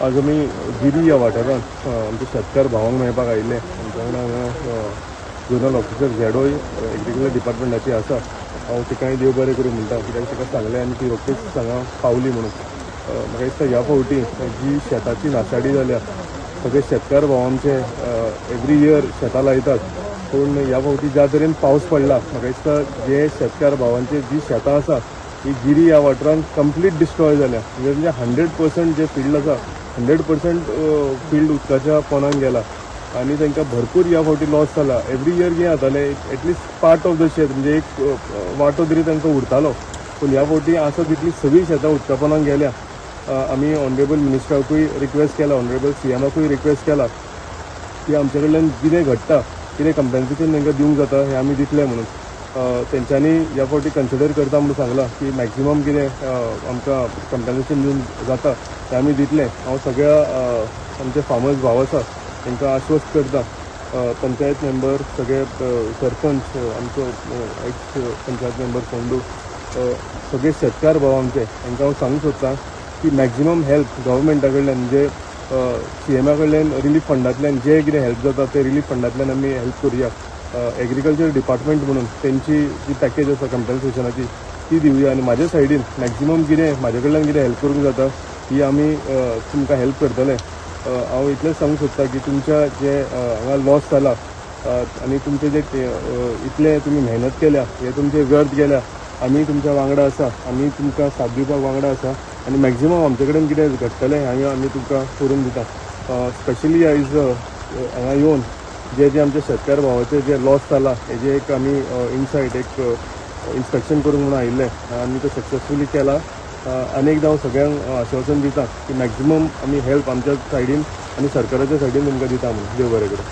आज आमी गिरी ह्या वाठारांत आमच्या शेतकार भावांक मेळपाक आयिल्ले. आमच्या वांगडा हांगा झोनल ऑफिसर झेडोय एग्रीकल्चर डिपार्टमेंटाची आसा. हांव तिकाय देव बरें करूं म्हणटा, कित्याक तिका सांगलें आनी ती रोखडीच हांगा पावली म्हणून. म्हाका दिसता ह्या फावटी जी शेताची नासाडी जाल्या, सगळे शेतकार भाव आमचे एवरी इयर शेतां लायतात, पूण ह्या फावटी ज्या तरेन पावस पडला, म्हाका दिसता जे शेतकार भावांचे जी शेतां आसा ही गिरी ह्या वाठारांत कंप्लीट डिस्ट्रॉय जाल्या. म्हणजे 100% जे फिल्ड आसा, 100% फिल्ड उदकाच्या पोनान गेला आनी तांकां भरपूर ह्या फावटी लॉस जाला. एवरी इयर कितें जातालें, at least part of the शेत, म्हणजे एक वांटो तरी तांकां उरतालो, पूण ह्या फावटी आसा तितली सगळीं शेतां उदका पोनाक गेल्या. आमी ऑनरेबल मिनिस्टराकूय रिक्वेस्ट केला, ऑनरेबल सीएमाकूय रिक्वेस्ट केला की आमचे कडल्यान कितें घडटा, कितें कंपेन्सेशन तांकां दिवंक जाता, हें आमी दितले म्हणून. तेंच्यांनी ह्या फावटी कन्सिडर करता म्हणून सांगलां की मॅक्झिमम कितें आमकां कंपेन्सेशन दिवंक जाता तें आमी दितले. हांव सगळ्या आमचे फार्मर्स भाव आसा तांकां आश्वस्त करता, पंचायत मेंबर सगळे, सरपंच, आमचो एक्स पंचायत मेंबर फोंडू, सगळे शेतकार भाव आमचे, तांकां हांव सांगूंक सोदतां की मॅक्झिमम हेल्प गव्हर्मेंटा कडल्यान, म्हणजे सीएमा कडल्यान, रिलीफ फंडांतल्यान जे कितें हेल्प जाता ते रिलीफ फंडांतल्यान आमी हेल्प करुया. एग्रीकल्चर डिपार्टमेंट म्हणून तेंची जी पॅकेज आसा कंपेन्सेशनाची ती दिवया आनी म्हाज्या सायडीन मॅक्झिमम कितें म्हाजे कडल्यान कितें हेल्प करूंक जाता ही आमी तुमकां हेल्प करतले. हांव इतलेंच सांगूंक सोदता की तुमच्या जे हांगा लॉस जाला आनी तुमचे जे इतले तुमी मेहनत केल्या, हे तुमचे व्यर्थ गेल्या. आमी तुमच्या वांगडा आसा, आमी तुमकां साथ दिवपाक वांगडा आसा आनी मॅक्झिमम आमचे कडेन कितें घडटलें हें आमी तुमकां करून दिता. स्पेशली आयज हांगा येवन जे जे आमचे शेतकार भावाचे जे लॉस जाला हेजे एक आमी इनसायट एक इन्स्पेक्शन करूंक म्हणून आयिल्ले आनी ते सक्सेसफुली केला. आनी एकदां हांव सगळ्यांक आश्वासन दिता की मॅक्झिमम आमी हेल्प आमच्या सायडीन आनी सरकाराच्या सायडीन तुमकां दिता म्हणून. देव बरें करूं.